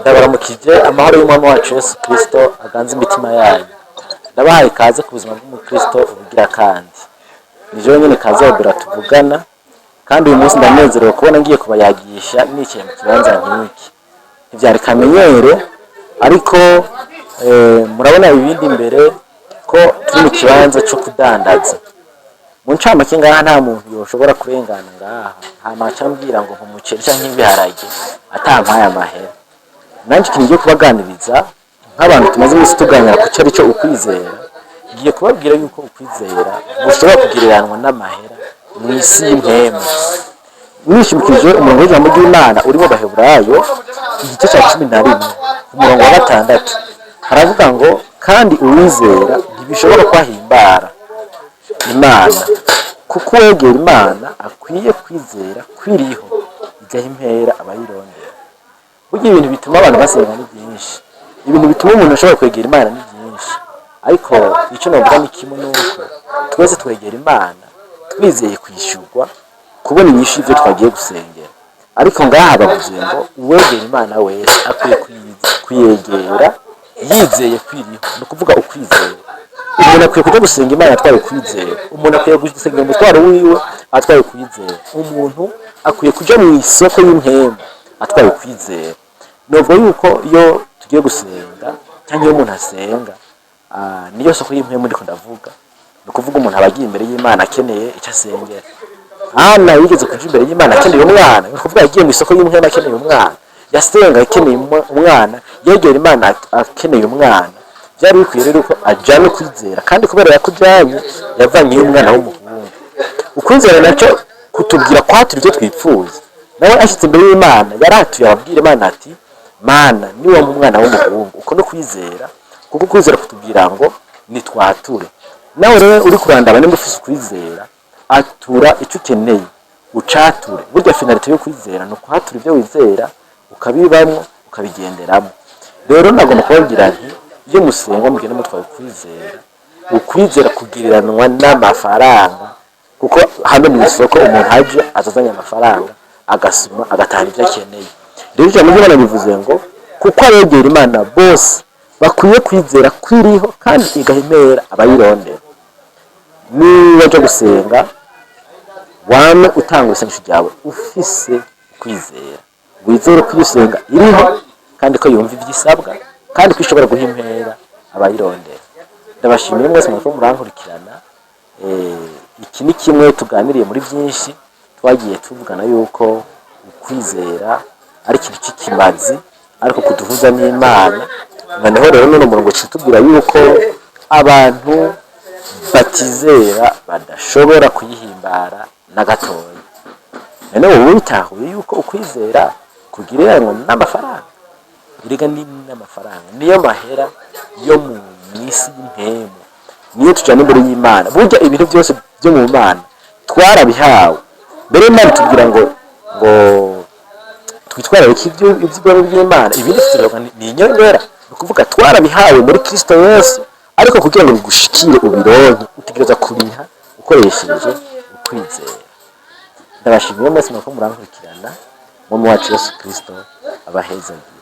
Ndabaramukije amahoro y'umwami wacu Yesu Kristo aganze imitima yanyu. Ndabahaye ikaze ku buzima bw'umukristo ubugira kandi. Ni jewe nyene Kazobera tuvugana, kandi uyu munsi ndanezerewe kubona ngiye kubayagisha nicaye mu kibanza nk'iki. Ntivyari kamenyere, ariko murabona ibindi imbere ko turi mu kibanza co kudandaza. Mu ncamake, ngaha nta muntu yoshobora kurengana ngaha hama aca ambwira ngo mpa umuceri canke ibiharage atampaye amahera. Nanje ikintu ngiye kubaganiriza nk'abantu tumaze iminsi tuganira ku cari co ukwizera, ngiye kubabwira yuko ukwizera gushobora kugereranwa n'amahera mw'isi y'impwemu. Nishimikije umurongo w'ijambo ry'Imana uri mu Baheburayo igice ca 11 ku murongo wa 6, haravuga ngo: "Kandi uwizera ntibishobora ko ahimbara Imana, kuko uwegera Imana akwiye kwizera kwiriho, igaha impera abayirondera." Burya ibintu bituma abantu basenga ni byinshi, ibintu bituma umuntu ashobora kwegera Imana ni byinshi, ariko icyo navuga ni kimwe, nuko twese twegera Imana twizeye kwishyurwa, kubona inyishu y'ivyo twagiye gusengera. Ariko ngaha bavuze ngo uwegera Imana wese akwiye kuyegera yizeye kwiriho, ni ukuvuga ukwizera. Umuntu akwiye kuja gusenga Imana atwaye ukwizera. Umuntu akwiye gusenga umutwaro wiwe atwaye ukwizera. Umuntu akwiye kuja mu isoko y'impwemu atwaye ukwizera. Novuga yuko iyo tugiye gusenga cyangwa iyo umuntu asenga, niyo soko y'impwemu ndiko ndavuga, ni ukuvuga umuntu aba agiye imbere y'Imana akeneye icyo asengera. Hana yigeze kuja imbere y'Imana akeneye umwana, ni ukuvuga yagiye mu isoko y'impwemu akeneye umwana, yasenga akeneye umwana, yegera Imana akeneye umwana. Byari bikwiye rero ko ajyana ukwizera, kandi kubera yakujyanye yavanyeyo umwana w'umuhungu. Ukwizera nacyo kutubwira kwatura ibyo twifuza. Nawe ashitse imbere y'Imana yaratuye, arabwira Imana ati: "Mana, niwampa umwana w'umuhungu." Uko no kwizera, kuko kwizera kutubwira ngo nitwature. Nawe rero uri kurandaba, nimba ufise ukwizera, atura icyo ukeneye, ucature. Burya finalité yo kwizera ni ukwatura ibyo wizera, ukabibamwo, ukabigenderamo. Rero nagomba kubabwira nti: iyo musenga mugende mutwaye ukwizera. Ukwizera kugiranwa n'amafaranga, kuko hano mu isoko umuntu aje azazanye amafaranga, agasuma, agatahana ibyo akeneye. Rero ijambo ry'Imana bivuze ngo: "Kuko abegera Imana bose bakwiye kwizera kwiriho, kandi igahimera abayirondera." Niba ujya gusenga, wame utanga isengesho ryawe ufise ukwizera, wizere ko iyo usenga iriho, kandi ko yumva ibyo isabwa, kandi ko ishobora guha impera abayirondera. Ndabashimiye mwese muriko murankurikirana. Iki ni kimwe tuganiriye muri byinshi twagiye tuvugana, yuko ukwizera ari ikintu cy'ikimazi ariko kuduhuza n'Imana. Noneho rero none umurongo tubwira yuko abantu batizera badashobora kuyihimbara na gatoya. None wowe witahuye yuko ukwizera kugereranywa n'amafaranga? Erega ni n'amafaranga, niyo mahera yo mu isi y'impwemu, niyo tujana imbere y'Imana. Burya ibintu byose byo mu Mana twarabihawe. Mbere Imana tubwira ngo twitwararike iby'ubwami bw'Imana, ibindi tuzihabwa ni inyongera. Ni ukuvuga twarabihawe muri Kristo Yesu, ariko kugira ngo bigushikire, ubironke, utegereza kuriha ukoresheje ukwizera. Ndabashimiye mwese muriko murankurikirana. Mwami wacu Yesu Kristo abahezagire.